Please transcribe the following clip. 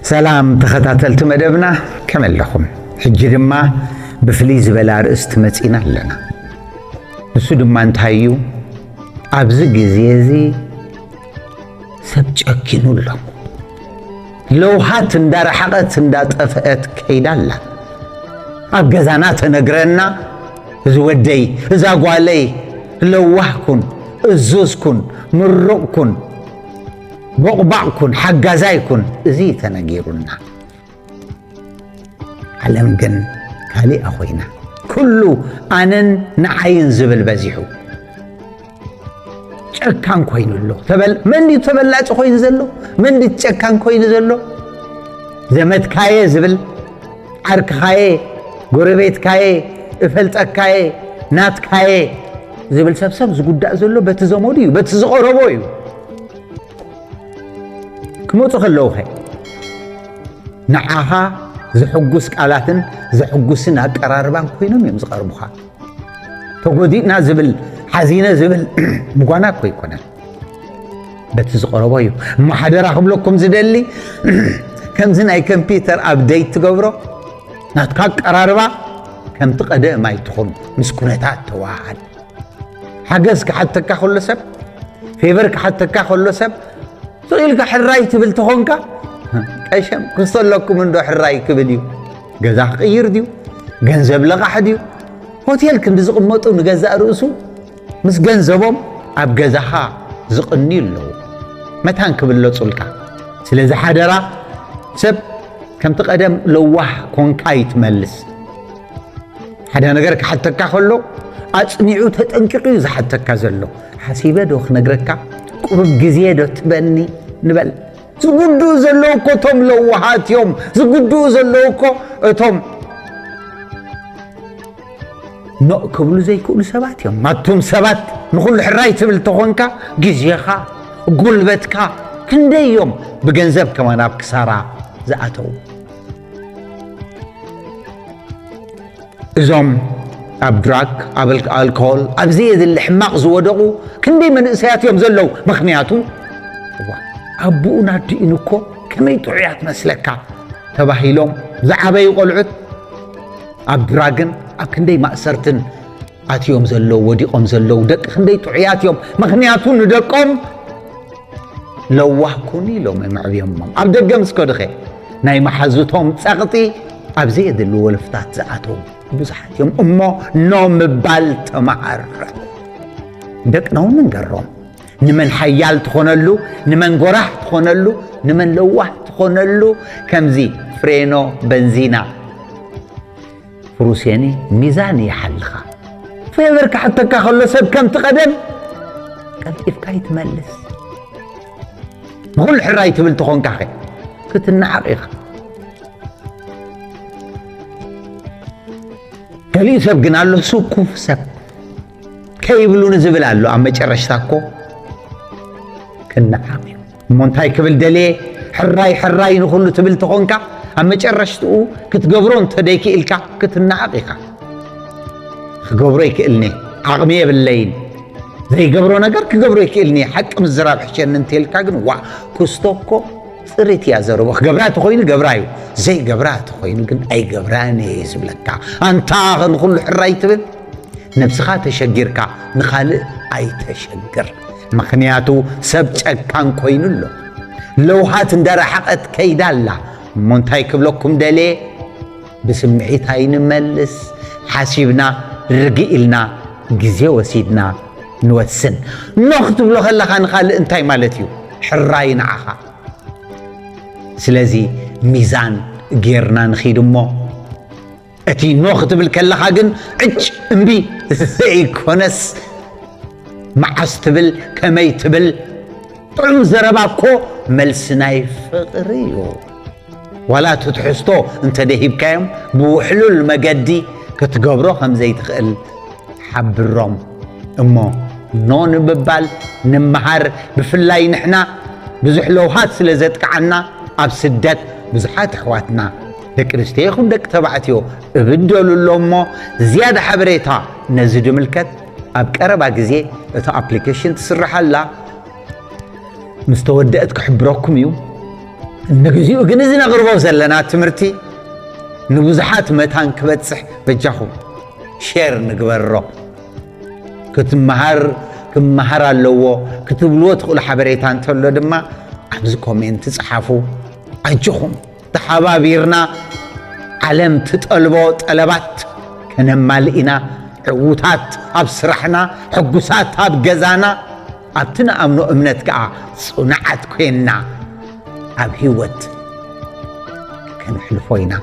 ሰላም ተኸታተልቲ መደብና፣ ከመይ ኣለኹም? ሕጂ ድማ ብፍልይ ዝበለ ኣርእስቲ መጺና ኣለና። ንሱ ድማ እንታይ እዩ? ኣብዚ ግዜ እዚ ሰብ ጨኪኑ ኣሎ። ለውሃት እንዳረሓቐት እንዳጠፍአት ከይዳ ኣላ። ኣብ ገዛና ተነግረና፣ እዚ ወደይ፣ እዛ ጓለይ ለዋህ ኩን፣ እዙዝ ኩን፣ ምሩቕ ኩን፣ ቦቕባቕ ኩን፣ ሓጋዛይ ኩን፣ እዚ ተነጊሩና። ዓለም ግን ካሊኣ ኮይና፣ ኩሉ ኣነን ንዓይን ዝብል በዚሑ። ጨካን ኮይኑ ኣሎ። ተበል-፣ መን ድዩ ተበላጺ ኮይኑ ዘሎ? መን ድዩ ጨካን ኮይኑ ዘሎ? ዘመድካየ ዝብል፣ ዓርክኻየ፣ ጎረቤትካየ፣ እፈልጠካየ፣ ናትካየ ዝብል ሰብ ሰብ ዝጉዳእ ዘሎ በቲ ዘመዱ እዩ፣ በቲ ዝቐረቦ እዩ። ክመፁ ከለዉ ኸ ንዓኻ ዘሕጉስ ቃላትን ዘሕጉስን ኣቀራርባን ኮይኖም እዮም ዝቐርቡኻ። ተጎዲእና ዝብል፣ ሓዚነ ዝብል ምጓና እኮ ኣይኮነን። በቲ ዝቐረቦ እዩ። እሞ ሓደራ ክብለኩም ዝደሊ፣ ከምዚ ናይ ኮምፒውተር ኣፕደይት ትገብሮ፣ ናትካ ኣቀራርባ ከምቲ ቀደም ኣይትኹን፣ ምስ ኩነታት ተዋሃድ። ሓገዝ ክሓተካ ከሎ ሰብ፣ ፌቨር ክሓተካ ከሎ ሰብ፣ ስቕ ኢልካ ሕራይ ትብል ተኾንካ፣ ቀሸም ክስቶ ኣለኩም እንዶ ሕራይ ክብል እዩ። ገዛ ክቕይር ድዩ? ገንዘብ ለቓሕ ድዩ? ሆቴል ክንዲ ዝቕመጡ ንገዛእ ርእሱ ምስ ገንዘቦም ኣብ ገዛኻ ዝቕንዩ ኣለዉ። መታን ክብለጹልካ። ስለዚ ሓደራ ሰብ ከምቲ ቀደም ለዋህ ኮንካ ይትመልስ። ሓደ ነገር ክሓተካ ከሎ ኣጽኒዑ ተጠንቂቑ እዩ ዝሓተካ ዘሎ። ሓሲበ ዶ ክነግረካ? ቁሩብ ግዜ ዶ ትበኒ? ንበል። ዝጉድኡ ዘለዉ እኮ እቶም ለዋሃት እዮም። ዝጉድኡ ዘለዉ እኮ እቶም ኖእ ክብሉ ዘይክእሉ ሰባት እዮም። ኣቱም ሰባት ንኹሉ ሕራይ ትብል ተኾንካ፣ ግዜኻ፣ ጉልበትካ ክንደይ እዮም ብገንዘብ ከማን ኣብ ክሳራ ዝኣተዉ? እዞም ኣብ ድራግ፣ ኣብ ኣልኮ-፣ ኣልኮሆል፣ ኣብ ዘየድሊ ሕማቕ ዝወደቑ ክንደይ መንእሰያት እዮም ዘለዉ? ምኽንያቱ፣ እዋ፣ ኣቦኡን ኣዲኡን እኮ ከመይ ጥዑያት መስለካ ተባሂሎም ዝዓበዩ ቆልዑት ኣብ ድራግን ኣብ ክንደይ ማእሰርትን ኣትዮም ዘለዉ፣ ወዲቖም ዘለዉ ደቂ ክንደይ ጥዑያት እዮም። ምኽንያቱ ንደቆም ለዋህ ኩኑ ኢሎም እዮም ኣዕብዮሞም። ኣብ ደገ ምስ ከዱኸ ናይ መሓዙቶም ጸቕጢ ኣብ ዘየድሊ ወልፍታት ዝኣተዉ ብዙሓት እዮም። እሞ ኖ ምባል ተመሃር። ደቅና እውን ንንገሮም። ንመን ሓያል ትኾነሉ፣ ንመን ጎራሕ ትኾነሉ፣ ንመን ለዋህ ትኾነሉ፣ ከምዚ ፍሬኖ በንዚና ፍሩሴኒ ሚዛን ይሓልኻ። ፌቨር ክሓተካ ከሎ ሰብ ከምቲ ቀደም ቀልጢፍካ ይትመልስ። ንኹሉ ሕራይ ትብል ተኾንካ ኸ ክትነዓቕ ኢኻ። ገሊኡ ሰብ ግን ኣሎ ስኩፍ ሰብ። ከይብሉኒ ዝብል ኣሎ። ኣብ መጨረሽታ እኮ ክነዓቕ እዩ። እሞ እንታይ ክብል ደልየ? ሕራይ ሕራይ ንኹሉ ትብል ተኾንካ፣ ኣብ መጨረሽትኡ ክትገብሮ እንተደይክኢልካ ክትነዓቕ ኢኻ። ክገብሮ ይክእልኒ፣ ዓቕሚ የብለይን፣ ዘይገብሮ ነገር ክገብሮ ይክእልኒ፣ ሓቂ ምዝራብ ሕሸኒ እንተልካ ግን፣ ዋ፣ ክስቶ እኮ ፅሪት እያ ዘረቦ። ክገብራ ተኾይኑ ገብራ እዩ፣ ዘይገብራ ተኾይኑ ግን ኣይገብራን እየ ዝብለካ። ኣንታ ንኹሉ ሕራይ ትብል፣ ነብስኻ ተሸጊርካ ንኻልእ ኣይተሸግር። ምኽንያቱ ሰብ ጨካን ኮይኑ ኣሎ። ለውሃት እንዳረሓቐት ከይዳ ኣላ። እሞ እንታይ ክብለኩም ደልየ? ብስምዒት ኣይንመልስ። ሓሲብና፣ ርግእ ኢልና፣ ግዜ ወሲድና ንወስን። ኖ ክትብሎ ከለኻ ንኻልእ እንታይ ማለት እዩ? ሕራይ ንዓኻ። ስለዚ ሚዛን ጌርና ንኺድ እሞ፣ እቲ ኖ ክትብል ከለኻ ግን ዕጭ እምቢ ዘይኮነስ፣ መዓስ ትብል፣ ከመይ ትብል፣ ጥዑም ዘረባ እኮ መልሲ ናይ ፍቕሪ እዩ። ዋላ እቲ ትሕዝቶ እንተደሂብካዮም ብውሕሉል መገዲ ክትገብሮ ከም ዘይትኽእል ሓብሮም። እሞ ኖ ንምባል ንምሃር። ብፍላይ ንሕና ብዙሕ ለውሃት ስለ ዘጥቅዓና ኣብ ስደት ብዙሓት ኣሕዋትና ደቂ ኣንስትዮ ይኹን ደቂ ተባዕትዮ እብደሉ ኣሎ። እሞ ዝያዳ ሓበሬታ ነዚ ድምልከት ኣብ ቀረባ ግዜ እታ ኣፕሊኬሽን ትስራሕ ኣላ። ምስ ተወደአት ክሕብረኩም እዩ። ንግዚኡ ግን እዚ ነቕርቦ ዘለና ትምህርቲ ንብዙሓት መታን ክበጽሕ በጃኹም ሼር ንግበሮ። ክትመሃር ክመሃር ኣለዎ ክትብልዎ ትኽእሉ ሓበሬታ እንተሎ ድማ ኣብዚ ኮሜንት ጸሓፉ። ኣጆኹም ተሓባቢርና ዓለም ትጠልቦ ጠለባት ከነማልእ ኢና። ዕዉታት ኣብ ስራሕና፣ ሕጉሳት ኣብ ገዛና፣ ኣብቲ ንኣምኖ እምነት ከኣ ጽኑዓት ኮይንና ኣብ ህይወት ከነሕልፎ ኢና።